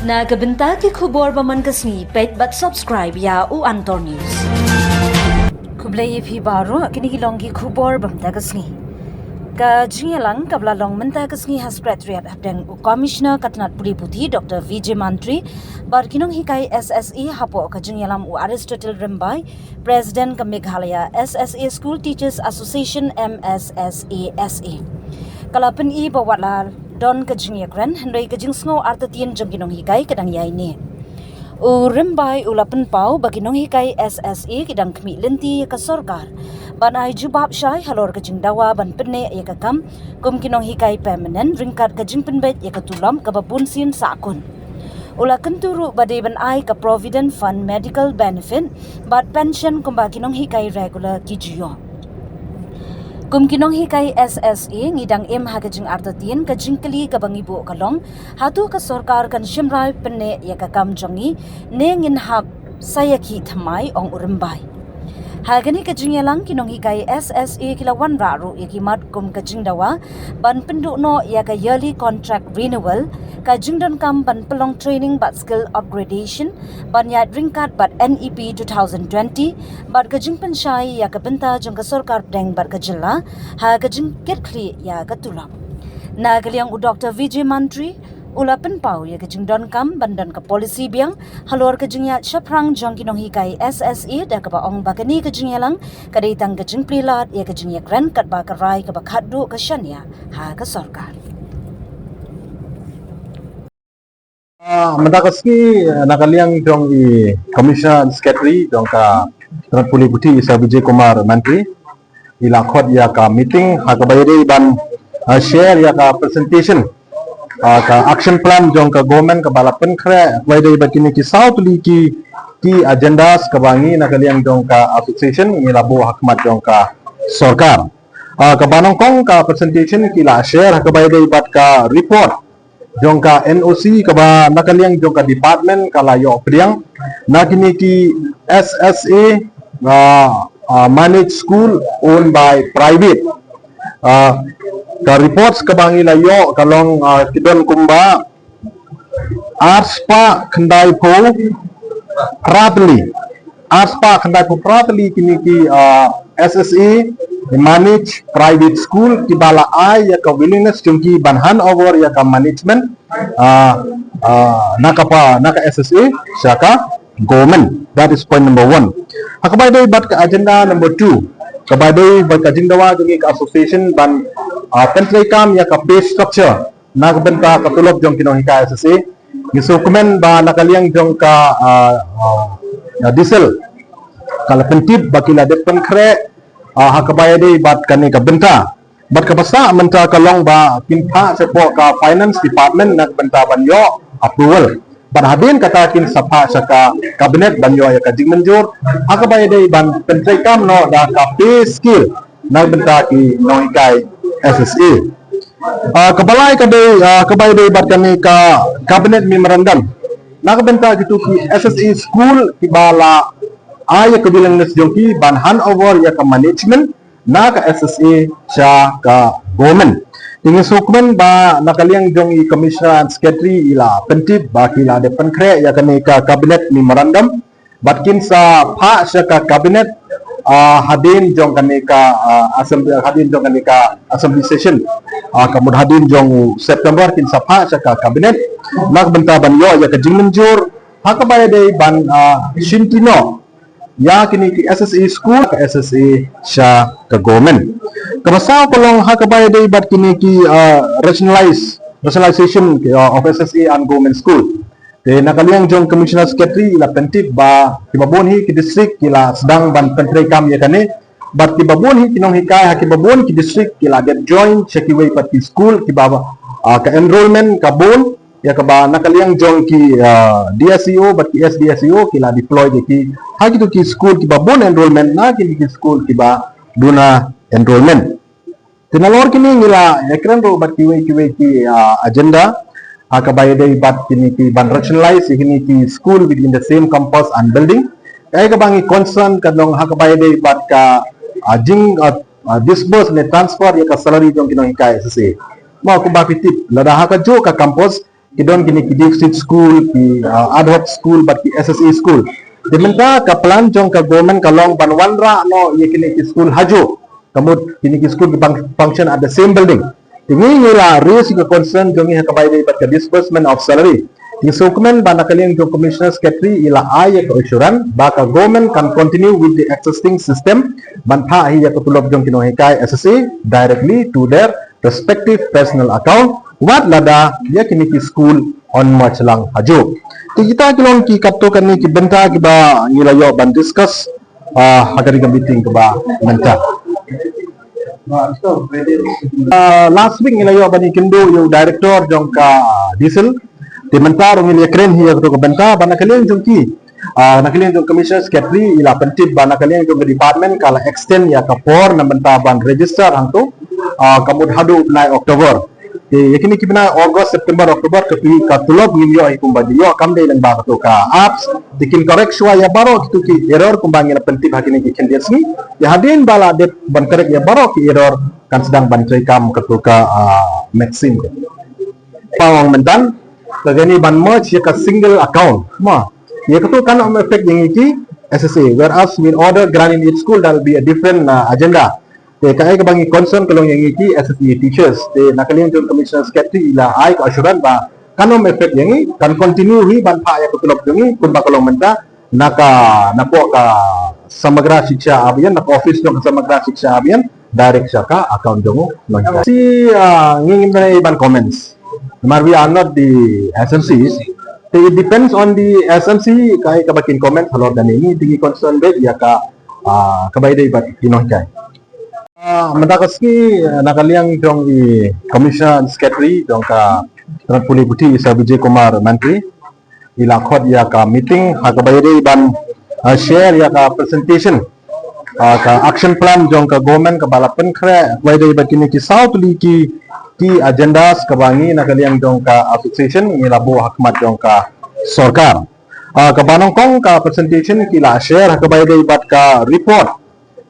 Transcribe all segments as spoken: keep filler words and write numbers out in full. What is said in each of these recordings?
Na ka bynta ki khubor ba man ka sngi, peit bad subscribe ïa u Antor News. Khublei ïa phi baroh, kine ki long ki khubor ba mynta ka sngi. Ka jingïalang kaba la long mynta ka sngi ha Secretariat hapdeng u Commissioner ka tnat pule puthi Doctor Vijay Mantri bad ki nonghikai S S A hapoh ka jingïalam u Aristotle Rymbai, President ka Meghalaya S S A School Teachers Association, M S S A S A. Ka la pyni ba wat la don ka jingïakren, hynrei ka jingsngew artatien jong ki nonghikai ka dang ïaineh. U Rymbai u la pynpaw ba ki nonghikai S S A ki dang khmih lynti ïa ka sorkar ban ai jubab shai halor ka jingdawa ban pynneh ïa ka kam kum ki nonghikai permanent ryngkat ka jingpynbeit ïa ka tulop kaba bunsien sahkut. U la kyntu ruh ba dei ban ai ka Provident Fund medical benefit bad pension kumba ki nonghikai regular ki ju ïoh. Kum ki nonghikai S S A ngi dang im ha ka jingartatien, ka jingkylli kaba ngi buh ka long, hato ka sorkar kan shim rai pynneh ïa ka kam jong ngi ne ngin hap sa ïakhih thymmai, ong u Rymbai. Ha kane ka jingïalang ki nonghikai S S A ki la wanrah ruh ïa ki mat kum ka jingdawa ban pynduh noh ïa ka yearly contract renewal, ka jingdonkam ban pynlong training bad skill upgradation ban ïaid ryngkat bad N E P two thousand twenty bad ka jingpynshai ïa ka bynta jong ka sorkar pdeng bad ka jylla ha ka jingkitkhlieh ïa ka tulop. Na ka liang u Doctor Vijay Mantri u la pynpaw ïa ka jingdonkam ban don ka policy biang halor ka jingïaid shaphrang jong ki nonghikai S S A, da kaba ong ba kane ka jingïalang ka dei tang ka jingplie lad ïa ka jingïakren katba ka rai kaba khatduh ka shaniah ha ka sorkar. Ah, mynta ka sngi, na ka liang jong i Commissioner and Secretary jong ka tnat pule puthi, i Sir Vijay Kumar Mantri, i la khot ïa ka meeting ha kaba ïadei ban, ah, share ïa ka presentation, ah, ka action plan jong ka government kaba la pynkhreh, kaba ïadei bad kine ki saw tylli ki, ki agendas kaba ngi na ka liang jong ka association ngi la buh ha khmat jong ka sorkar. Ah, kaba nyngkong ka presentation ki la share ha kaba ïadei bad ka report jong ka N O C kaba na ka liang jong ka department ka la ïoh pdiang na kine ki S S A, ah, ah, managed school owned by private. Ah, ka reports kaba ngi la ïoh ka long, ah, ki don kumba arspah khyndaiphew phra tylli. Arspah khyndaiphew phra tylli kine ki, ah, S S A managed private school kiba la ai ïa ka willingness jong ki ban hand over ïa ka management, ah, ah, na ka pa, na ka S S A sha ka government. That is point number one. Ha kaba ïadei bad ka agenda number two, kaba ïadei bad ka jingdawa jong ngi ka association ban, ah, pyntreikam ïa ka pay structure na ka bynta ka tulop jong ki nonghikai S S A. Ngi sngewkmen ba na ka liang jong ka, ah, ah, D S L ka la pyntip ba ki la dep pynkhreh, ah, ha kaba ïadei bad kane ka bynta. Bad kaba sah mynta ka long ba kin phah shapoh ka finance department na ka bynta ban ïoh approval. Bad hadien kata kin sa phah sha ka cabinet ban ïoh ïa ka jingmynjur ha kaba ïadei ban pyntreikam noh da ka pay scale na ka bynta ki nonghikai S S A. Ah, kaba lai ka dei, ah, kaba ïadei bad kane ka cabinet memorandum na ka bynta kito ki S S A school kiba la ai ïa ka willingness jong ki ban hand over ïa ka management na ka S S A sha ka government. Te ngi sngewkmen ba na ka liang jong i Commissioner and Secretary i la pyntip ba ki la dep pynkhreh ïa kane ka cabinet memorandum bad kin sa phah sha ka cabinet, ah, hadien jong kane ka, ah, assembly, hadien jong kane ka assembly session. Ah, ka mut hadien jong u September kin sa phah sha ka cabinet na ka bynta ban ïoh ïa ka jingmynjur ha kaba ïadei ban, ah, shimti noh ïa kine ki S S A school, ka S S A sha ka government. Kaba saw ka long ha kaba ïadei bad kine ki, ah, rationalize, rationalization, ah, of S S A and government school. Te na ka liang jong Commissioner Secretary i la pyntip ba kiba bun hi ki district ki la sdang ban pyntreikam ïa kane. Bad kiba bun hi ki nonghikai ha kiba bun ki district ki la dep join sha kiwei pat ki school kiba, ah, ka enrollment ka bun, ïa kaba na ka liang jong ki, ah, D S E O bad ki S D S E O ki la deploy ïa ki ha kito ki school kiba bun enrollment na kine ki school kiba duna enrollment. Te nalor kine ngi la ïakren ruh bad kiwei kiwei ki, ah, agenda ha kaba ïadei bad kine ki ban rationalize ïa kine ki school within the same campus and building. Kaei kaba ngi concern ka long ha kaba ïadei bad ka, ah, jing, ah, ah, disburse ne transfer ïa ka salary jong ki nonghikai S S A. Mo kumba phi tip lada ha kajuh ka campus Ki don kine ki deficit school, ki, ah, ad hoc school, bad ki S S A school. Te mynta ka plan jong ka government ka long ban wanrah noh ïa kine ki school hajuh. Kamut kine ki school ki bang function at the same building. Te ngi ngi la raise ka concern jong ngi ha kaba ïadei bad ka disbursement of salary. Te sngewkmen ba na ka liang jong Commissioner Secretary i la ai ïa ka assurance ba ka government kan continue with the existing system ban phah hi ïa ka tulop jong ki nonghikai S S A directly to their respective personal account, wat lada ïa kine ki school yn merge lang hajuh. Te kita ki long ki katto katne ki bynta kiba ngi la ïoh ban discuss, ah, ha kane ka meeting kaba mynta. Ah, last week ngi la ïoh ban ïakynduh ïa u director jong ka DSIL. Te mynta ruh ngi la ïakren hi ïa kato ka bynta ba na ka liang jong ki, ah, na ka liang jong Commissioner Secretary i la pyntip ba na ka liang jong ka department ka la extend ïa ka por na bynta ban register hangto, ah, kamut haduh u bnai October. Te ïa kine ki bnai August, September, October, ka tu ka tulop ngim ïoh hi kumba ju ïoh, kam dei lang ba kato ka apps. Te kin correct shuwa ïa baroh kito ki error kumba ngi la pyntip ha kine ki khyndiat sngi. Ïa hadien ba la dep ban correct ïa baroh ki error kan sdang ban treikam kato ka, ah, Maxim. Pawang mynta ka kane ban merge ïa ka single account. Ma, ïa kato kan ym affect ïa ngi ki S S A, whereas with other grant in aid school, that will be a different, uh, agenda. Te kaei kaba ngi concern ka long ïa ngi ki S S A teachers. Te na ka liang jong Commissioner Secretary i la ai ka assurance ba kan ym affect ïa ngi, kan continue hi ban phah ïa ka tulop jong ngi kumba ka long mynta, na ka, na poh ka Samagra Shiksha Abhiyan, na ka office jong ka Samagra Shiksha Abhiyan, direct sha ka account jong u nonghikai. Si, ah, ngi ngim dei ban comments. Namar we are not the S M Cs. Te it depends on the S M C kaei kaba kin comment halor kane. Ngi te ngi concern beit ïa ka, ah, kaba ïadei bad ki nonghikai. Ah, mynta ka sngi, ah, na ka liang jong i Commissioner Secretary jong ka Tnad Pule Puthi i Sir Vijay Kumar Mantri i la khot ïa ka meeting ha kaba ïadei ban, ah, share ïa ka presentation, ah, ka action plan jong ka government kaba la pynkhreh kaba ïadei bad kine ki saw tylli ki, ki agendas kaba ngi na ka liang jong ka association ngi la buh ha khmat jong ka sorkar. Ah, kaba nyngkong ka presentation ki la share ha kaba ïadei bad ka report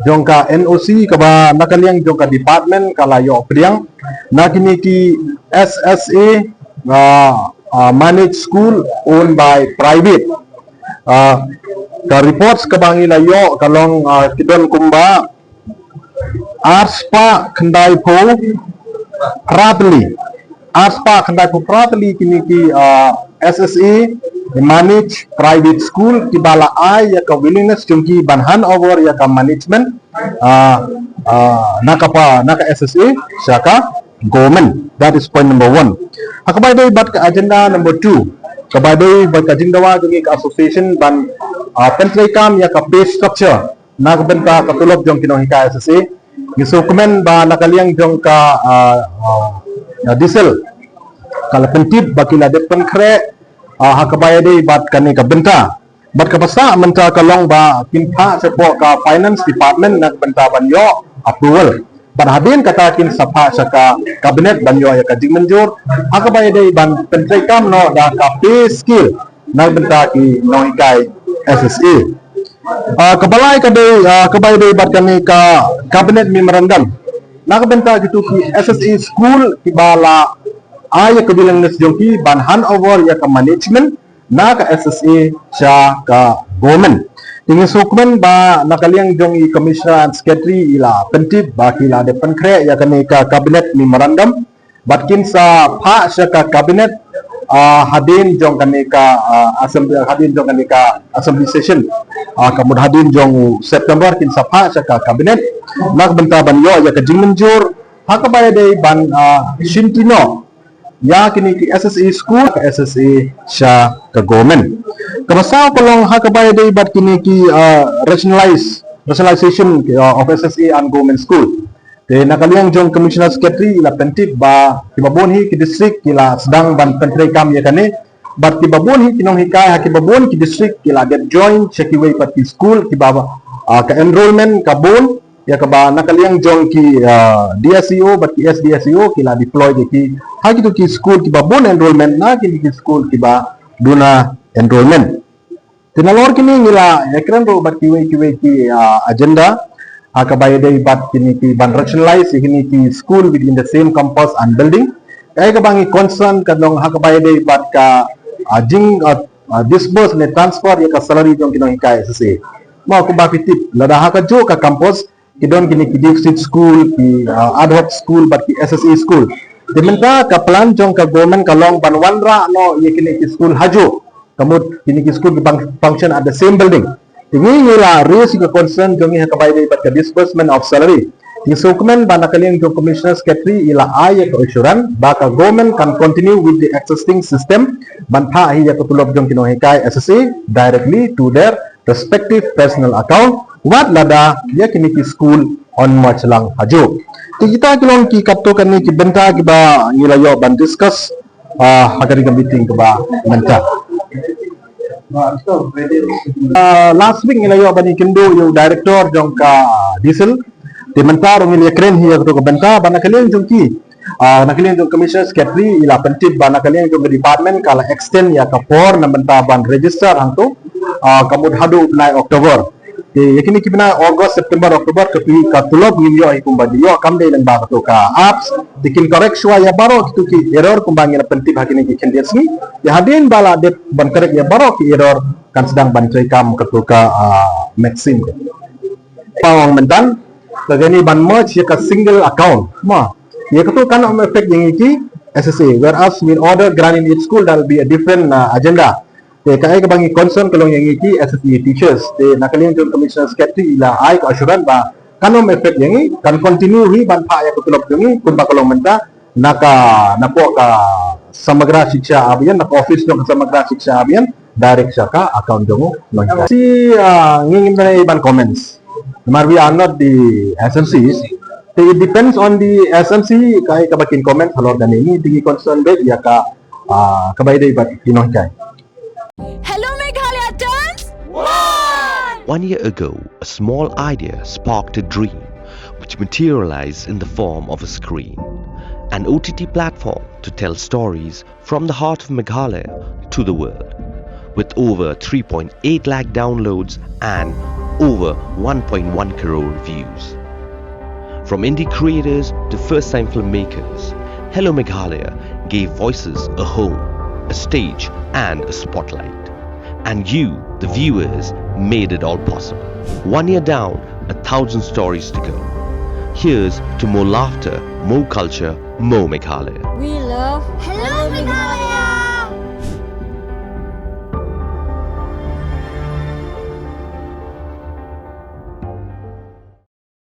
jong ka N O C kaba na ka liang jong ka department ka la ïoh pdiang na kine ki S S A, ah, ah, managed school owned by private. Ah, ka reports kaba ngi la ïoh ka long, ah, ki don kumba arspah khyndai phew phra tylli. Arspah khyndai phew phra tylli kine ki, ah, S S A managed private school kiba la ai ïa ka willingness jong ki ban hand over ïa ka management, ah, ah, na ka pa, na ka S S A sha ka government. That is point number one. Ha kaba ïadei bad ka agenda number two, kaba ïadei bad ka jingdawa jong ngi ka association ban, ah, pyntreikam ïa ka pay structure na ka bynta ka tulop jong ki nonghikai S S A. Ngi sngewkmen ba na ka liang jong ka, ah, ah, DSIL ka la pyntip ba ki la dep pynkhreh, ah, ha kaba ïadei bad kane ka bynta. Bad kaba sah mynta ka long ba kin phah shapoh ka finance department na ka bynta ban ïoh approval. Bad hadien kata kin sa phah sha ka cabinet ban ïoh ïa ka jingmynjur ha kaba ïadei ban pyntreikam noh da ka pay scale na ka bynta ki nonghikai S S A. Ah, kaba lai ka dei, ah, kaba ïadei bad kane ka cabinet memorandum na ka bynta kito ki S S A school kiba la ai ïa ka willingness jong ki ban hand over ïa ka management na ka S S A sha ka government. Te ngi sngewkmen ba na ka liang jong i Commissioner and Secretary i la pyntip ba ki la dep pynkhreh ïa kane ka cabinet memorandum bad kin sa phah sha ka cabinet, ah, hadien jong kane ka, ah, assembly, hadien jong kane ka assembly session. Ah, kamut hadien jong u September kin sa phah sha ka cabinet na ka bynta ban ïoh ïa ka jingmynjur ha kaba ïadei ban, ah, shimti noh ïa kine ki S S A school ka S S A sha ka government. Kaba saw ka long ha kaba ïadei bad kine ki, ah, rationalize, rationalization, ah, of S S A and government school. Te na ka liang jong Commissioner Secretary i la pyntip ba kiba bun hi ki district ki la sdang ban pyntreikam ïa kane. Bad kiba bun hi ki nonghikai ha kiba bun ki district ki la dep join sha kiwei pat ki school kiba, ah, ka enrollment ka bun ïa kaba na ka liang jong ki, ah, D S E O bad ki S D S E O ki la deploy ïa ki ha kito ki school kiba bun enrollment na kito ki school kiba duna enrollment. Te nalor kine ngi la ïakren ruh bad kiwei kiwei ki, ah, agenda ha kaba ïadei bad kine ki ban rationalize ïa kine ki school within the same campus and building. Kaei kaba ngi concern ka long ha kaba ïadei bad ka, ah, jing, ah, ah, disburse ne transfer ïa ka salary jong ki nonghikai S S A. Mo kumba phi tip, lada ha kajuh ka campus ki don kine ki deficit school, ki, ah, ad hoc school bad ki S S A school. Te mynta ka plan jong ka government ka long ban wanrah noh ïa kine ki school hajuh. Ka mut kine ki school ki bang function at the same building. Te ngi ngi la raise ka concern jong ngi ha kaba ïadei bad ka disbursement of salary. Te sngewkmen ba na ka liang jong Commissioner Secretary i la ai ïa ka assurance ba ka government kan continue with the existing system ban phah hi ïa ka tulop jong ki nonghikai S S A directly to their respective personal account wat lada ïa kine ki school yn march lang hajuh. Te kita ki long ki katto katne ki bynta kiba ngi la ïoh ban discuss, ah, ha kane ka meeting kaba mynta. Ah, last week ngi la ïoh ban ïakynduh ïa u director jong ka DSIL. Te mynta ruh ngi la ïakren hi ïa kato ka bynta ba na ka liang jong ki, ah, na ka liang jong Commissioner Secretary i la pyntip ba na ka liang jong ka department ka la extend ïa ka por na bynta ban register hangto, ah, ka mut haduh u bnai October. Te ïa kine ki bnai August, September, October ka tu ka tulop ngin ïoh hi kumba ju ïoh kam dei lyngba kato ka apps. Te kin correct shuwa ïa baroh kito ki error kumba ngi la pyntip ha kine ki khyndiat sngi. Ïa hadien ba la dep ban correct ïa baroh ki error kan sdang ban treikam kato ka, ah, Maxim. Pawang mynta ka kane ban merge ïa ka single account. Ma ïa kato kan ym affect ïa ngi ki S S A, whereas with other grant in aid school that will be a different, ah, agenda. Te kaei kaba ngi concern ka long ïa ngi ki S S A teachers. Te na ka liang jong Commissioner Secretary i la ai ka assurance ba kan ym affect ïa ngi, kan continue hi ban phah ïa ka tulop jong ngi kumba ka long mynta na ka, na poh ka Samagra Shiksha Abhiyan, na ka office jong ka Samagra Shiksha Abhiyan direct sha ka account jong u nonghikai. Si, ah, ngi ngim dei ban comments. Namar we are not the S M Cs. Te it depends on the S M C kaei kaba kin comment halor kane. Ngi te ngi concern beit ïa ka, ah, kaba ïadei bad ki nonghikai. Hello Meghalaya turns one! One year ago, a small idea sparked a dream, which materialized in the form of a screen, an O T T platform to tell stories from the heart of Meghalaya to the world. With over three point eight lakh downloads and over one point one crore views. From indie creators to first time filmmakers, Hello Meghalaya gave voices a home, a stage, and a spotlight. And you, the viewers, made it all possible. One year down, a thousand stories to go. Here's to more laughter, more culture, more Meghalaya. We love Hello Meghalaya!